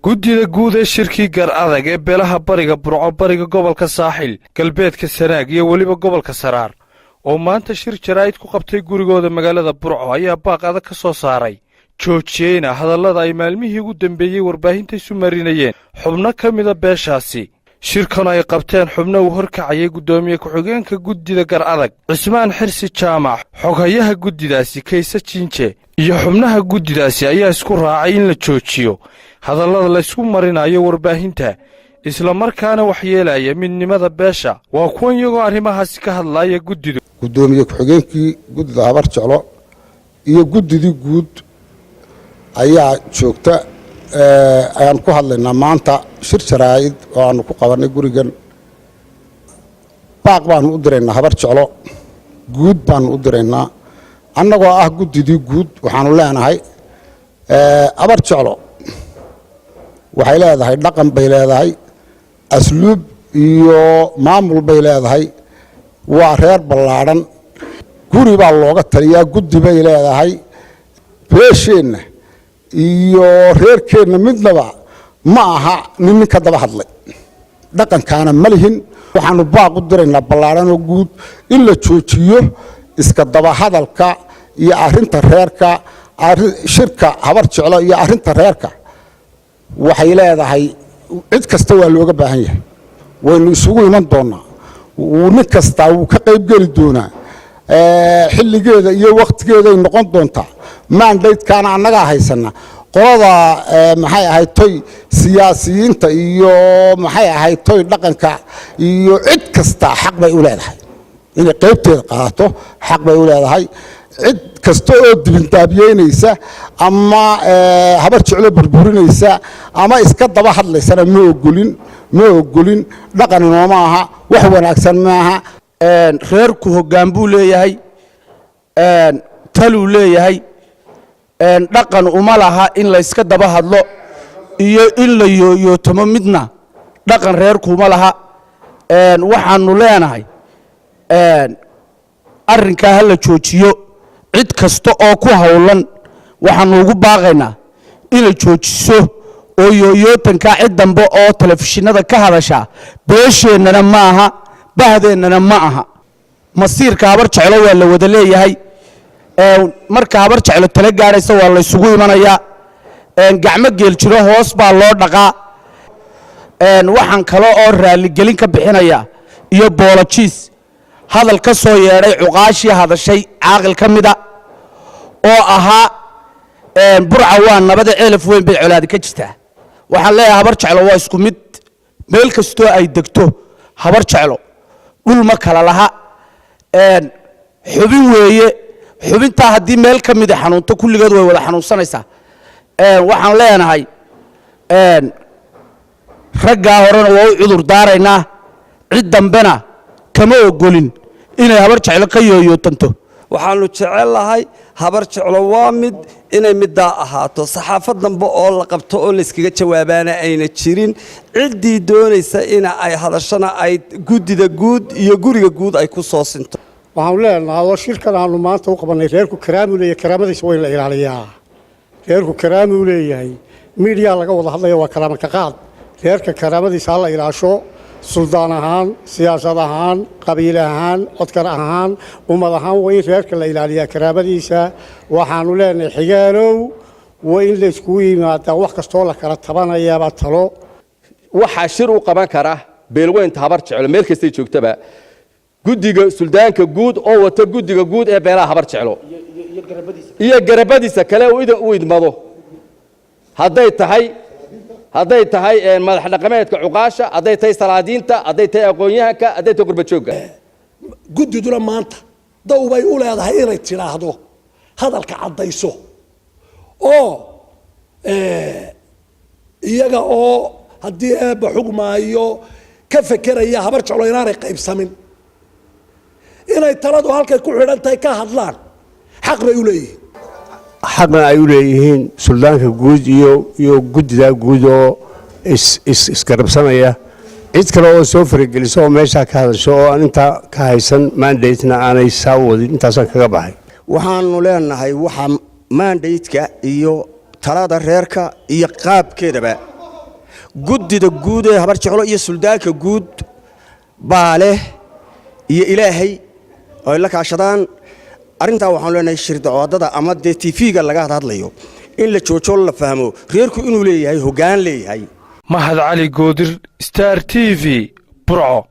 Guddida guud ee shirkii Gar Adag ee beelaha bariga Burco, bariga gobolka Saaxil, galbeedka Sanaag iyo weliba gobolka Saraar oo maanta shir jaraa'id ku qabtay gurigooda magaalada Burco ayaa baaq adag ka soo saaray, joojiyeyna hadallada ay maalmihii ugu dambeeyey warbaahinta isu marinayeen xubno ka mida beeshaasi. Shirkan ay qabteen xubno uu horkacayay guddoomiye ku-xigeenka guddida Gar Adag Cismaan Xirsi Jaamac, xoghayaha guddidaasi Kayse Jiinje iyo xubnaha guddidaasi ayaa isku raacay in la joojiyo hadallada laysku marinayo warbaahinta, islamarkaana waxyeelaya midnimada beesha. Waa kuwan iyagoo arrimahaasi ka hadlaya guddidu. Guddoomiye ku-xigeenkii guddida Habar Jeclo iyo guddidii guud ayaa joogta. Ayaan ku hadlaynaa maanta shir jaraa'id oo aanu ku qabannay gurigan. Baaq baanu u diraynaa Habar Jeclo guud baanu u diraynaa. Annagoo ah guddidii guud, waxaanu leenahay Habar Jeclo waxay leedahay dhaqan bay leedahay, asluub iyo maamul bay leedahay. Waa reer ballaadhan, guri baa looga taliyaa, guddi bay leedahay. Beesheenna iyo reerkeenna midnaba ma aha nin nin ka daba hadlay, dhaqankaana ma lihin. Waxaanu baaq u diraynaa ballaadhanoo guud in la joojiyo iska daba hadalka iyo arrinta reerka. Shirka Habar Jeclo iyo arrinta reerka waxay leedahay cid kasta waa looga baahan yahay. Waynu isugu iman doonnaa, nin kastaa wuu ka qaybgeli doonaa. Xilligeeda iyo wakhtigeeday noqon doontaa. Mandate-kaana annagaa haysana. Qolada maxay ahayd toy siyaasiyiinta iyo maxay ahayd toy dhaqanka iyo cid kasta xaq bay u leedahay inay qaybteeda qaadato, xaq bay u leedahay. Cid kasta oo dibindaabiyeynaysa ama Habar Jeclo burburinaysa ama iska daba hadlaysana ma ogolin, ma ogolin. Dhaqan inooma aha, wax wanaagsan maaha. Reerku hoggaan buu leeyahay, taluu leeyahay. Dhaqan uma laha in layska daba hadlo iyo in la yooyootamo midna, dhaqan reerku uma laha. Waxaannu leenahay arrinkaa ha la joojiyo. Cid kasta oo ku howlan waxaannu ugu baaqaynaa inay joojiso oo yooyootankaa cid dambe oo telefishinada ka hadashaa beesheennana ma aha, bahdeennana ma aha. Masiirka Habar Jeclo waa la wada leeyahay. Marka Habar Jeclo tala gaadhaysa waa laysugu imanayaa. Gacmo geel jiro hoos baa loo dhaqaa. Waxaan kale oo raalligelin ka bixinaya iyo apologies hadal ka soo yeedhay cuqaashii hadashay caaqil ka mida oo ahaa "Burca waa nabada, Ceelaf Weyn bay colaadi ka jirtaa." Waxaan leeyahay Habar Jeclo waa isku mid meel kastoo ay degto. Habar Jeclo dhul ma kala laha, xubin weeye. Xubintaa haddii meel ka mida xanuunto, kulligeed way wada xanuunsanaysaa. Waxaan leenahay raggaa horena waa u cudur daaraynaa, cid dambena kama ogolin inay Habar Jeclo ka yooyootanto. Waxaannu jecel lahay Habar Jeclo waa mid, inay middaa ahaato. Saxaafad dambe oo la qabto oo layskaga jawaabaana ayna jirin. Ciddii doonaysa ina ay hadashana ay guddida guud iyo guriga guud ay ku soo sinto. Waxaanu leenahay oo shirkan aanu maanta u qabannay, reerku karaamuu leeyahay, karaamadiisa waa in la ilaaliyaa. Reerku karaamuu leeyahay. Miidiyaa laga wada hadlaya waa karaama ka qaad. Reerka karaamadiisa ha la ilaasho, suldaan ahaan, siyaasad ahaan, qabiil ahaan, codkar ahaan, ummad ahaan, waa in reerka la ilaaliyaa karaamadiisa. Waxaanu leenahay xigaalow, waa in la iskugu yimaadaa wax kastoo la kala tabanayaaba talo. Waxaa shir u qaban kara beelweynta Habar Jeclo meel kastay joogtaba guddiga suldaanka guud oo wata guddiga guud ee beelaha Habar Jeclo iyo garabadiisa kale uu idmado, hadday tahay madax dhaqameedka cuqaasha, hadday tahay salaadiinta, hadday tahay aqoon-yahanka, hadday tahay qurbajoogga. Guddiduna maanta daw bay u leedahay inay tidhaahdo, hadalka caddayso oo iyaga oo haddii Eebba xugmaayo ka fekeraya Habar Jeclo inaanay qaybsamin, inay taladu halkay ku xidhan tahay ka hadlaan xaq bay u leeyihiin. Xaqna ay u leeyihiin suldaanka guud iyo guddida guud oo isgarabsanaya. Cid kale oo soo farageliso oo meeshaa ka hadasho oo aan intaa ka haysan mandate-na aanay saa wadin. Intaasaan kaga baxay. Waxaanu leenahay waxa mandate-ka iyo talada reerka iyo qaabkeedaba Guddida guud ee Habar Jeclo iyo suldaanka guud baa leh iyo Ilaahay oo ay la kaashadaan arrintaa. Waxaanu leenahay shirdacoodada ama dee TV-ga laga hadhadlayo in la joojo, la fahmo reerku inuu leeyahay hoggaan leeyahay. Mahad Cali Goodir, Star TV, Burco.